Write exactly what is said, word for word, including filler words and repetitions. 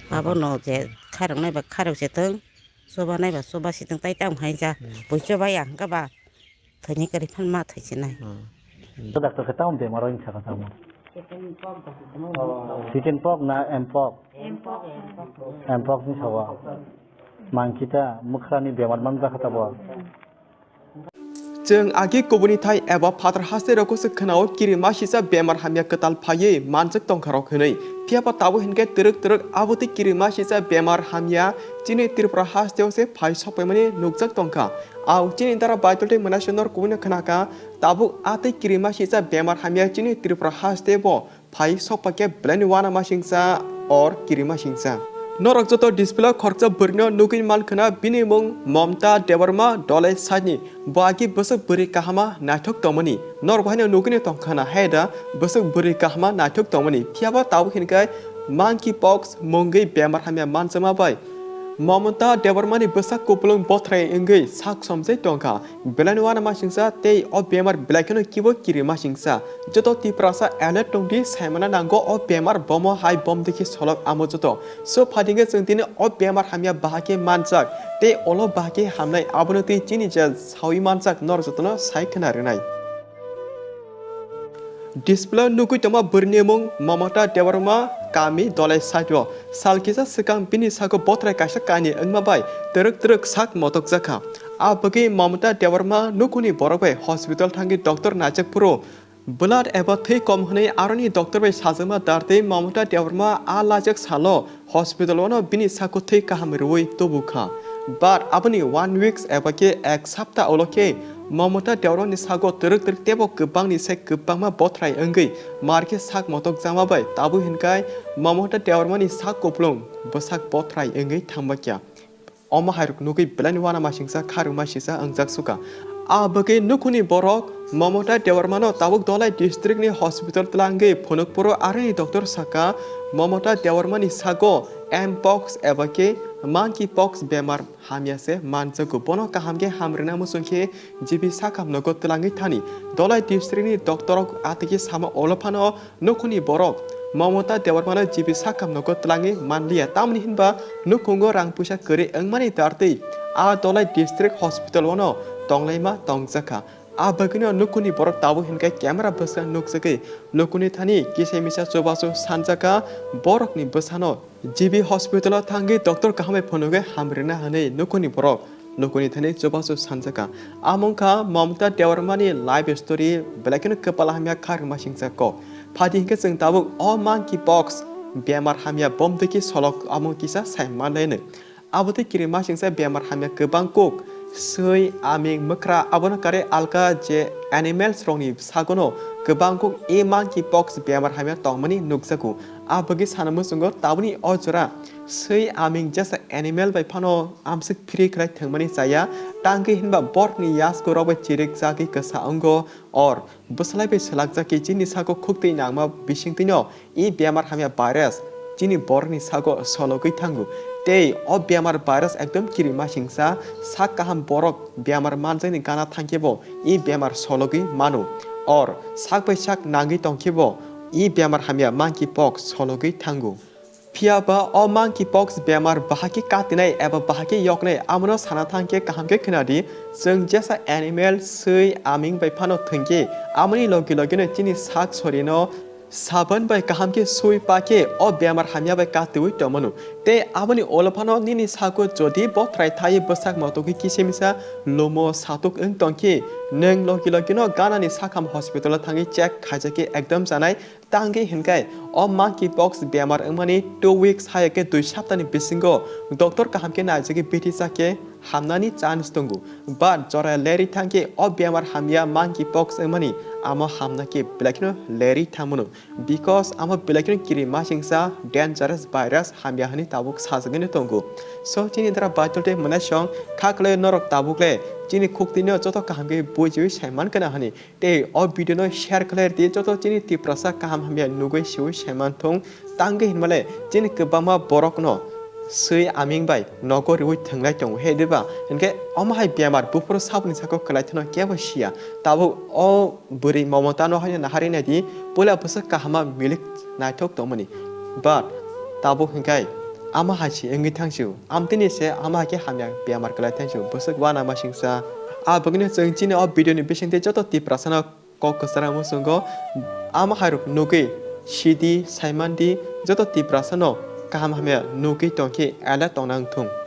Abono je khairoknai ba khairok se thung, chobanai ba choba se thung, tai tamo hai ja. Hmm. Bui choba ya hwnkhe ba thwini kwrwi phan ma thwi se nai. Hmm. Doctor khe tamo bemar oi sakha tamo? Chicken pox na mpox? Mpox ni sawa. Mankita mwkhrani bemar man jakha tabo? Chwng agi kubuni thai eba phatar haste rokose khwnao kirimasisa bemar hamya kwtal phaiwi manjak tongkha rok hwnwi. Phiya ba tabuk hinkhe twrwk twrwk abo tei kirimasisa bemar hamya chini Tripura hasteo se phai sokpaimani nukjak tongkha. Au chini dara Baitul tei Mwnaiswrwng nor kubuni khwnakha tabuk a tei kirimasisa bemar hamya chini Tripura haste bo phai sokpakhe belai ni uanamasingcha or kirimasingcha. Norok joto display o khoroksa bwrwino nugwi mankhwna bini mung Mamta Debbarma Dolai side ni. Bo agi bwswk bwrwi kahama naithok tongmani. Norok bo haino nugwino tongkhana hai da bwswk bwrwi kahama naithok tongmani. Phiya ba tabuk hinkhe monkey pox mungwi bemar hamya manjakma bai Mamta Debbarma ni bwsak kupulung bothrai wngwi sak somjai tongkha. Belai ni uanamasingcha tei o bemar belai kheno kibo kirimasingcha. Joto Tiprasa alert tongdi, saimana nango o bemar bomo hai bom dikhi solok amo joto. So phaidi hwnkhe chwng tini o bemar hamya bahai khe manjak tei olo bahai khe hamnai abono twi chini je sawi manjak norok jotono sai khna rwnai. Display o nugwi tongma bwrwini mung Mamata Debbarma, kami Dolai side o. Sal kisa swkang bini sago bothrai kaisa kainwi wngma bai twrwk twrwk sak motokjakha. A bagwi Mamata Debbarma nukhungni borok bai hospital thangwi doctor naijak phuru blood eba thwi kom hwnwi aroni doctor bai sajakma dartwi Mamata Debbarma a lajak salo hospital o no bini sago thwi kaham rwui tubukha. But aboni one weeks eba khe ek sapta ulo khe Mamata Debbarma ni sago twrwk twrwk teibo kwbangni se kwbangma bothrai wngwi mar khe sak motok jama bai tabuk hinkhai Mamata Debbarma ni sak kupulung bwsak bothrai wngwi thangba kya. Omo hairok nugwi belai ni uanamasingcha kharokmasingcha wngjak sukha. A bagwi nukhungni borok Mamata Debbarma no tabuk Dolai district ni hospital twlangwi phunuk phuru aroni doctor sakha Mamata Debbarma ni sago mpox eba khe monkey pox bemar hamya se manjago. Bono kaham khe hamrwna muchung khe G B sakham nogo twlangwi thani. Dolai district ni doctor rok atigi sama olo phano nukhungni borok Mamata Debbarma no G B sakham nogo twlangwi manliya, tamni hinba nukhungo rang puisa kwrwi wngmani dartwi a Dolai district hospital o no tonglaima tongjakha. A bagwino nukhungni borok tabuk hinkhe camera bwskang nukjagwi nukhungni thani kisa misa chubachu sanjakha, borokni bwsano G B hospital o thangwi doctor kaham bai phunugwi hamrwna hwnwi nukhungni borok nukhungni thani chubachu sanjakha. Amo wngkha Mamata Debbarma ni life story, belai kheno kwpal hamya kharokmasingcha kok. Phaidi hinkhe chwng tabuk o monkey pox bemar hamya bomtwi khe solok amo kisa sai manlainwi. Abo tei kirimasingcha bemar hamya kwbang kuk, swi, aming, mwkhra, abono karwi alka je animals rokni sagono kwbang kuk e monkey pox bemar hamya tongmani nukjago. A bagwi sana muchungo tabukni o jora swi, aming jesa animal bai phano amswk phiri khlai thwngmani chaya, tangwi hinba borokni yasku rok bai chirik jagwi kwsa wngo. Or bwslai bai swlakjak khe chini sago khuktwi nangma bisingtwino e bemar hamya virus chini borokni sago sologwi thango. Tei o bemar virus ekdom kirimasingcha, sak kaham borok bemar manjakni gana thangkhe bo e bemar sologwi mano. Or sak bai sak nangwi tongkhe bo e bemar hamya monkey pox sologwi thango. Phiya ba o monkey pox bemar bahai khe katinai eba bahai khe yoknai, amono sana thang khe kaham khe khna di. Chwng jesa animal, swi, aming bai phano thwng khe, amoni logi logi no chini sak sorino sabon bai kaham khe sui pa khe o bemar hamya bai katiui tongmano. Tei aboni ulo phano nini sago jodi bothrai thai bwsak motogwi kisa misa lumo satuk wng tong khe, nwng logi logi no ganani sakham hospital o thangwi check khaijak khe ekdom chanai. Tangwi hinkhai, o monkey pox bemar wngmani two weeks hai khe dui saptani bisingo doctor kaham khe naijagwi bithi chakhe hamnani chance tongo. But jora lerwi thangkhe o bemar hamya monkey pox wngmani amo hamna khe belai kheno lerwi thangmano. Because amo belai kheno kirimasingcha dangerous virus hamya hwnwi tabuk sajagwino tongo. So chini dara Baitul tei mwnaisong kha kwlai norok tabuk le chini khuktwino joto kaham khe bujiwi saiman kana hwnwi. Tei o video no share khlai rwdi joto chini Tiprasa kaham hamya nugwi siwi saiman thung. Tangwi hinmale chini kwbangma borok no swi aming bai nogo riwi thwnglai tongo he diba? Hinkhe omo hai bemar buphuru saboni saka kwlai thano kebo siya. Tabuk o bwrwi Mamata no haino nahari naidi, puila bwswk kahama milik naithok tongmani. But tabuk hinkhai Ama hai se wngwi thangsu, amtini se ama hai khe hamya bemar kwlai thangsu, bwswk uanama singsa. A bagwino chwng chini o video ni bisingtwi joto Tiprasano kok kwcharo muchungo, ama hairok nugwi sidi, saimandi, joto Tiprasano kaham hamya nugwi tongkhe alert tongna wngthung.